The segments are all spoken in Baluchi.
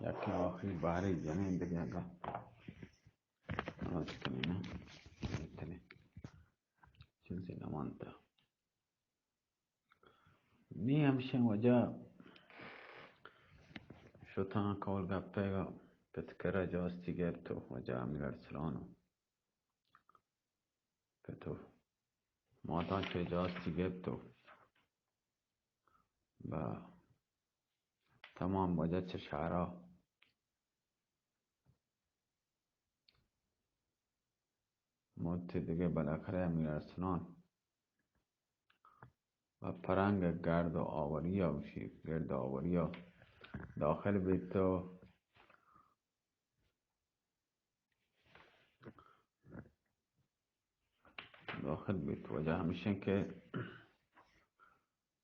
یکیں آخری بہرے جنیں دگہ اگاں آج کنیں نا، چیزے نہ وانتا۔ نی ہمشیں وجہ شتاں کول گپے گا پت کرا جاستی گپت و وجہ امیر ارسلان و پت و ماتاں چہ جاستی گپت و با تمام وجہ چہ شہرا مرت دگہ بالاخرہ امیر ارسلان و پرنگ گرد و آوریا گوشی، گرد آوریا داخل بیت و داخل بیت۔ وجہ ہمشیں کہ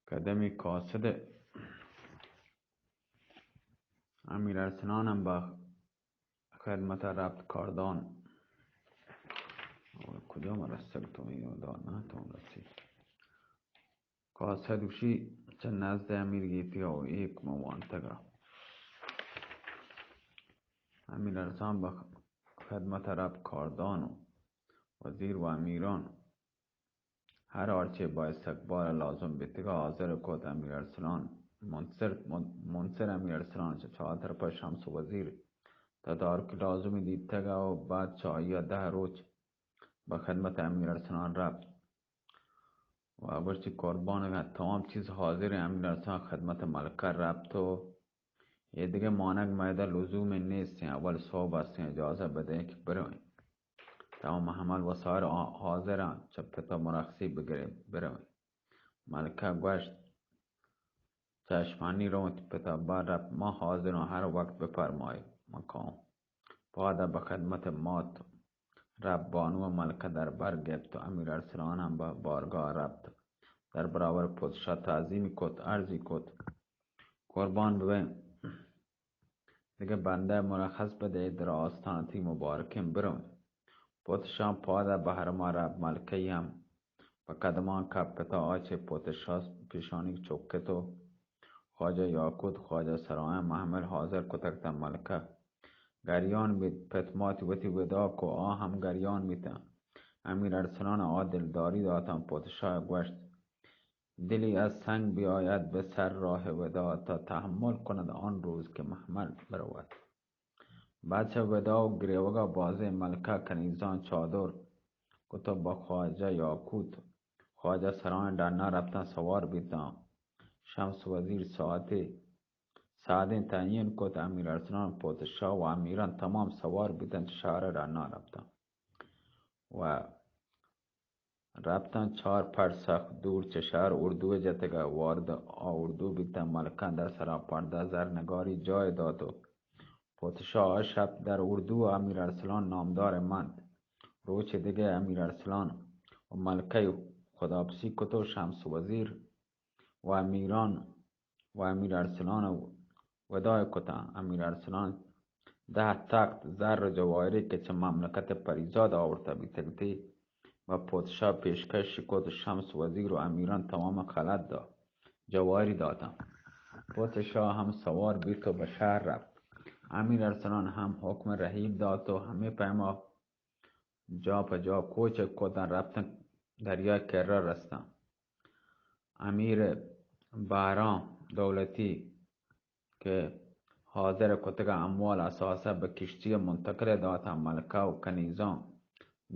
قدمی قاصد امیر ارسلان ہم با خدمت ربط کاردان۔ کجام رسگ تو ایں دان نہ تو رسی۔ قاصد گوشی چہ نزد امیر گیتی و ایک من وانتگا۔ امیر ارسلان با خدمت ربط کاردان و وزیر و امیران ہر ہرچے با استقبال لازم بیتگا حاضر کت۔ امیر ارسلان منصر، من-، منصر امیر ارسلان چہ چار طرف شمس وزیر تدارک لازمی دیتگا و بعد چہ آئیا دہ روچ با خدمت امیر ارسلان ربط و ابرچی قربان اگاں تمام چیز حاضر ہیں۔ امیر ارسلان خدمت ملکہ ربط و اے دگہ مانگ میدہ لزوم نیست ہیں، اول صحب ہستیں، اجازہ بدیں کہ برویں۔ تمام حمل وسائل آ-، حاضر ہیں، چہ پتا مرخصی بگرے برویں۔ ملکہ گوشت چشمانی روت، پتا با ربط، ما حاضر ہیں، ہر وقت بفرمائے، من کاؤں۔ پادا بہ خدمت مات ربط بانو ملکہ در بر گپت و امیر ارسلان ہم بہ بارگاہ ربط۔ در برابر پادشاہ تعظیمی کت، عرضی کت، قربان ببیں، دگہ بندہ مرخص بدے، در آستان تی مبارکیں برویں۔ پادشاہ پادا بہ حرما ربط، ملکہ ہم پہ قدمان کپت، پتا آ چہ پادشاہ پیشانی چکت و خواجہ یاقوت، خواجہ سرایاں محمل حاضر کتگ تاں ملکہ گریان بیت۔ پت مات وتی وداع کو، آ ہم گریان بیتاں۔ امیر ارسلان آ دلداری داتاں۔ پادشاہ گوشت، دلی از سنگ بیاید به سر راه وداع، تا تحمل کند آن روز که محمل برود۔ بچ وداع و گریوگا بازیں ملکہ کنیزاں چادر کت و بہ خواجہ یاقوت، خواجہ سرائیں ڈنا رپتاں سوار بیتاں۔ شمس وزیر ساعتے سادیں تعین کت، امیر ارسلان پادشاہ و امیران تمام سوار بیتاں، چہ شہر ڈنا رپتاں و رپتاں۔ چار پڑ سخت دور چہ شہر اردو جتگ ء وارد آ اردو بیتاں۔ ملکہ در سرا پردہ زرنگاری جای دات و پادشاہ آ شپ در اردو ء امیر ارسلان نامدار منت۔ روچ دگہ امیر ارسلان و ملکہ خداپسی کت و شمس وزیر و امیران و امیر ارسلان ء وداع کتاں۔ امیر ارسلان دہ تخت زر و جواہری کہ چہ مملکت پریزاد آورتہ بیتگتی و پادشاہ پیشکش کت۔ شمس وزیر و امیران تمام خلعت دات، جواہری داتاں۔ پادشاہ ہم سوار بیت و بہ شہر رفت۔ امیر ارسلان ہم حکم رحیل دات و ہمے پیما جا پہ جا کوچ کتاں، رپتاں دریا کرا رستاں۔ امیر بہرام دولتی کہ حاضر کتگا اموال اثاثہ بہ کشتی منتقل داتاں، ملکہ و کنیزاں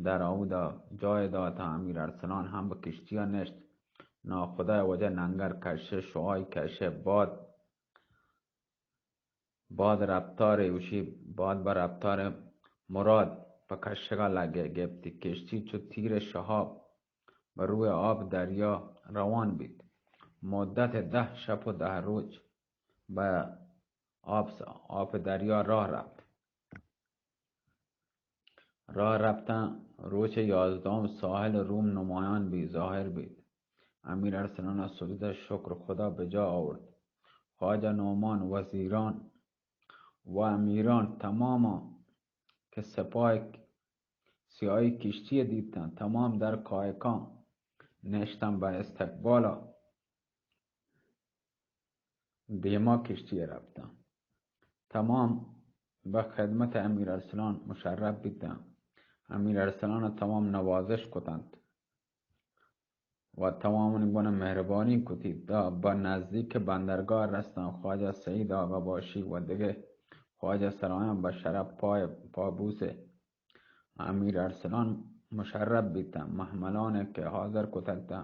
در آودا جای داتاں۔ امیر ارسلان ہم بہ کشتیا نشت۔ ناخدائے وجہ ننگر کشے، شعاعی کشے، باد باد رپتارے، گوشی، باد بہ رپتار مراد پہ کشگا لگے، گپتی۔ کشتی چو تیر شہاب بہ روئے آپ دریا روان بیت۔ مدت دہ شپ و دہ روچ بہ آپ س-، آپ دریا راہ رپت۔ راہ رپتاں، روچ یازدہم ساحل روم نمایان بیت، ظاہر بیت۔ امیر ارسلان ء سجدہ شکر خدا بہ جا آورت۔ خواجہ نعمان، وزیران و امیران تماماں کہ سپاہ سیاہی کشتی دیتاں، تمام در کائکاں نشتاں بہ استقبالا۔ دیما کشتی ء رپتاں۔ تمام بہ خدمت امیر ارسلان مشرف بیتاں۔ امیر ارسلان ءَ تمام نوازش کتنت و تمامانی گون مہربانی کتی تا بہ نزدیک بندرگاہ رستاں۔ خواجہ سعید آغا باشی و دگہ خواجہ سرایاں بہ شرف پای پابوس امیر ارسلان مشرف بیتاں۔ مہملان کہ حاضر کتگ تا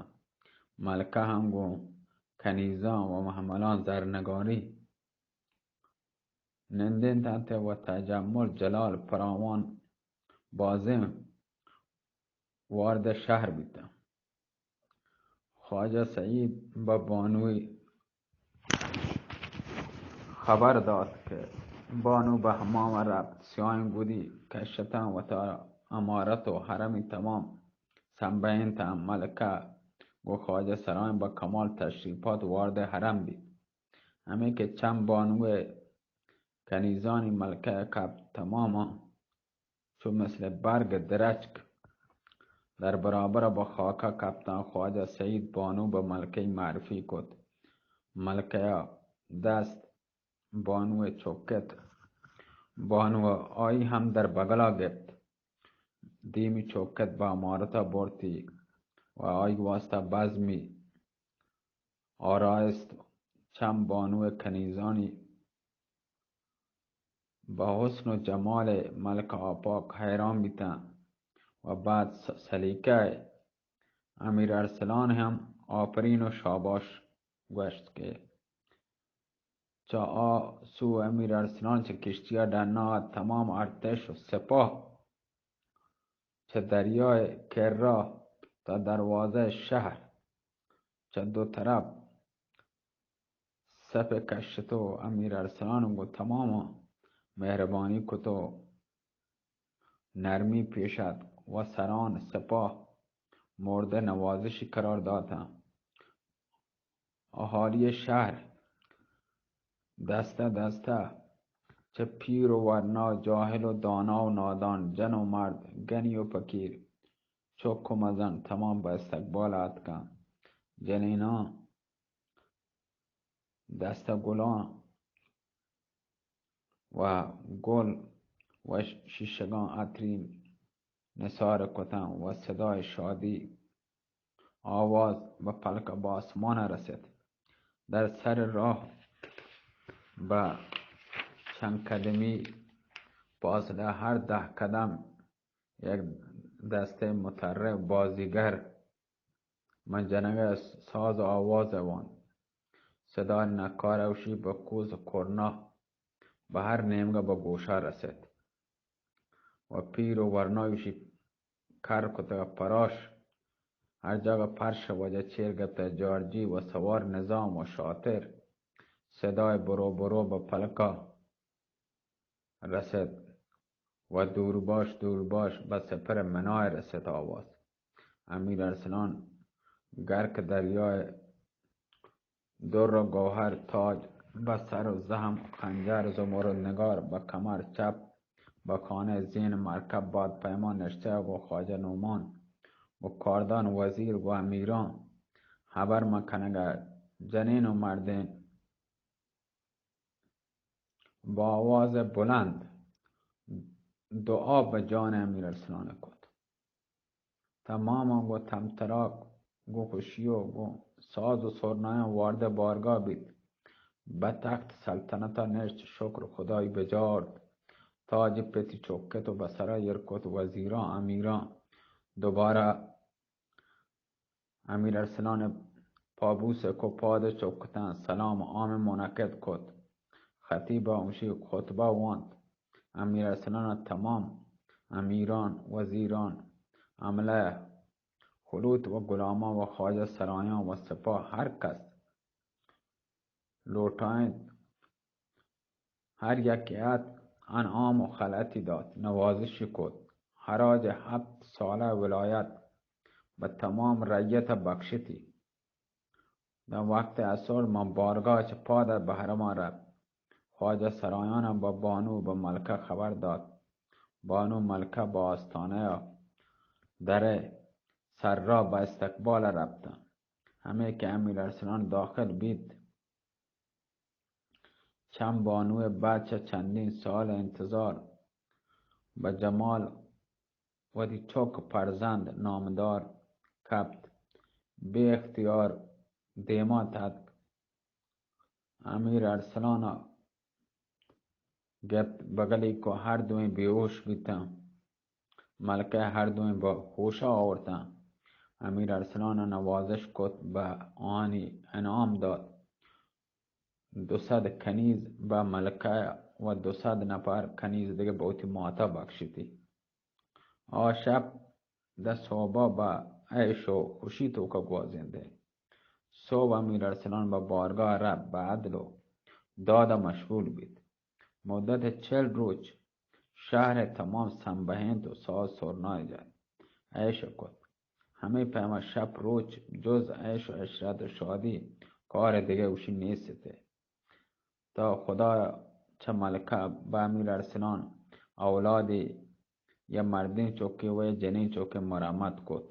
ملکہ ہم گوں کنیزاں و مہملان زرنگاری نندینت انت و تجمل جلال پراوان بازیں وارد شہر بیتاں۔ خواجہ سعید بہ بانوی خبر دات کہ بانو بہ حمام رپت، سیاہیں گودی کشتاں، وتا امارت و حرمی تمام سنبہینتاں۔ ملکہ گوں خواجہ سرایاں بہ کمال تشریفات وارد حرم بیت۔ ہمے کہ چم بانوئے کنیزانی ملکہ کپت، تماماں چو مثل برگ درچک در برابر بہ خاکا کپتاں۔ خواجہ سعید بانو بہ ملکہ معرفی کت۔ ملکہ دست بانوئے چکت، بانو آئی ہم در بگلا گپت۔ دیمی چکت بہ امارتا برتی و آئی واسطہ بزمی آرائست۔ چم بانوئے کنیزانی بہ حسن و جمال ملکہ آپاک حیران بیتاں و بعد س-، سلیقہ امیر ارسلان ہم آفرین و شاباش گوشت کہ چہ آ سو امیر ارسلان چہ کشتیا ڈنا تمام ارتش و سپاہ چہ دریائے کرا تا دروازہ شہر چہ دو طرف سپ کشت و امیر ارسلان گوں تمام مہربانی کت و نرمی پیش اتک و سران سپاہ مورد نوازشی قرار داتاں۔ اہالی شہر دستہ دستہ چہ پیر و ورنا، جاہل و دانا و نادان، جن و مرد، گنی و پکیر، چک و مزن تمام بہ استقبال اتکاں۔ جنیناں دستہ گلاں و گل و شیشگاں عطری نثار کتاں و صدای شادی آواز بہ پلک بہ آسمان رست۔ در سر راہ بہ چند قدمی فاصلہ، ہر دہ قدم یک دستہ مطرب بازیگر من جنگ ء ساز و آواز ء وانت۔ صدای نقار اوشی بہ کوز و کرنا بہ ہر نیمگا بہ گوشا رست و پیر و ورنای اوشی کر کتگ پراش، ہر جاگہ پرش وجہ چیر گپتہ، جارجی و سوار نظام و شاطر۔ صدای برو برو بہ پلکا رست و دور باش، دور باش، بہ سپر منای رست آواز۔ امیر ارسلان گرک دریای در و گوہر تاج بہ سر و زہم، خنجر زمرد نگار بہ کمر چپ، بہ خانہ زین مرکب باد پیما نشتہ گو خواجہ نعمان، گو کاردان وزیر، گو امیران، ہبر مکنگا جنین و مردین۔ با آواز بلند دعا بہ جان امیر ارسلان کت۔ تماماں گوں تمتراک، گوں خوشی و گوں ساز و سرنایاں وارد بارگاہ بیت۔ بہ تخت سلطنتا نشت، شکر خدای بجارت۔ تاج پتی چکت و بہ سرا ایر کت۔ وزیراں، امیراں دوبارہ امیر ارسلان ء پابوس ء کو پاد ء چکتاں، سلام عام منعقد کت۔ خطیب ء اوشی خطبہ وانت۔ امیر ارسلان ء تمام امیران، وزیران، عملہ، خلوت و غلامان و خواجہ سرایان و سپاہ ہر کس لوٹائینت، ہر یکے اتک انعام و خلعتی دات، نوازشی کت۔ ہراج ہپت سالہ ولایت بہ تمام رعیت بخشتی۔ داں وقت عصر من بارگاہ چہ پاد بہرمان رفت۔ خواجہ سرایان بہ بانو بہ ملکہ خبر دات۔ بانو ملکہ بہ آستانہ در سر را بہ استقبال رفتن۔ ہمے کہ امیر ارسلان داخل بیت، چ چم بانو ء بعد چہ چندین سال ء انتظار بہ جمال وتی چک پرزند نامدار کپت، بے اختیار دیما تتک۔ امیر ارسلان ء گپت بگلی کو، ہر دوئیں بے ہوش بیتاں۔ ملکہ ہر دوئیں بہ ہوشا آورتاں۔ امیر ارسلان ء نوازش کت، بہ آنی انعام دات۔ دو سد کنیز بہ ملکہ و دو سد نپر کنیز دگہ بہ وتی ماتا بکشیتی۔ آ شپ دہ سہبا بہ عیش و خوشی توکا گوازیندے۔ سہب امیر ارسلان بہ بارگاہ رپت، بہ عدل و دادا مشغول بیت۔ مدت چل روچ شہر تمام سنبہینت و ساز سرنای جت، عیش کت۔ ہمے پیما شپ روچ جز عیش و عشرت و شادی کار دگہ اوشی نیست ات۔ تا خدا چہ ملکہ بہ امیر ارسلان اولادی یا مردین چکے و یا جنین چکے مرحمت کت۔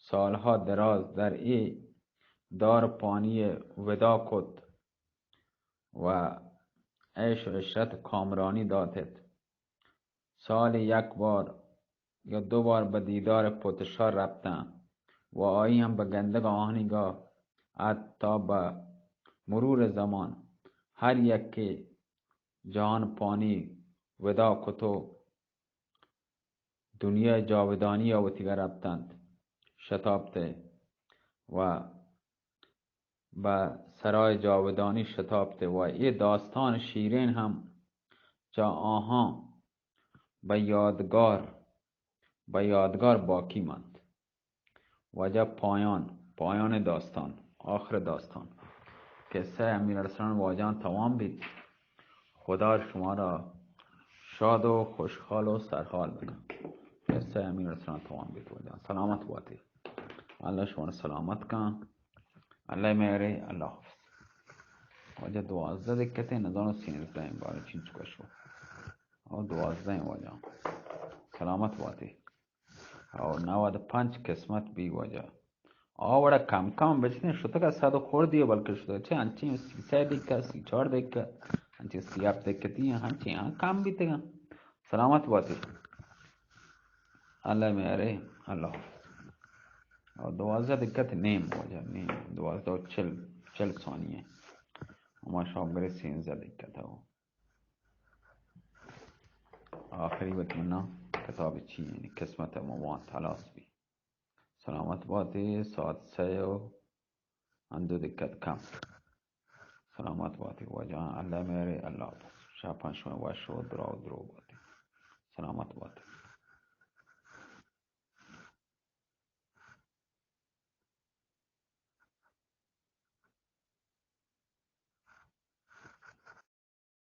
سالہا دراز در اے دار پانی ودا کت و عیش و عشرت کامرانی داتت۔ سال یک بار یا دو بار بہ دیدار پتشا رپتاں و آئی ہم بہ گندگ آہنیگا ات تا بہ مرور زمان ہر یکے جان پانی ودا کت و دنیای جاودانی ء وتیگا رپتنت، شتابتے و بہ سرای جاودانی شتابتے و اے داستان شیرین ہم چہ آہاں بہ یادگار، بہ یادگار باقی منت۔ واجہ پایان، پایان داستان، آخر داستان۔ قصہ امیر ارسلان واجہان تمام بیت۔ خدا شما را شاد و خوشحال و سرحال بکن۔ قصہ امیر ارسلان تمام بیت واجہان۔ سلامت باتی۔ اللہ شما را سلامت کن۔ اللہ مہرے، اللہ حافظ۔ واجہ دوازدہ دقتیں، نزانو سینزدہ ہیں، بارے چنچ کشو۔ او دوازدہ ہیں واجہ۔ سلامت باتی۔ او نود پنچ قسمت بی واجہ۔ آ وڑا کم کم بچنے شتگا صد و خوردی بلکہ شتگا چہ انچیں سی سئے دقہ، سی چار دقہ، انچیں سی ہفت دقہ تی ہیں، انچیں ہاں کم بیتگا۔ سلامت باتی۔ اللہ مہرے، اللہ حافظ۔ او دوازدہ دقت نیم واجہ، نیم، دوازدہ و چل، چل ثانی ہیں۔ ہما شام گرے سینزدہ دقت ہو۔ آخری وقت منا کتاب چی یعنی قسمت موان خلاص بی۔ سلامت باتی، ساعت سئے و اندو دقت کم۔ سلامت باتی واجہان، اللہ مہرے، اللہ حافظ۔ شاپان شما وش و درا و درو باتی۔ سلامت باتی۔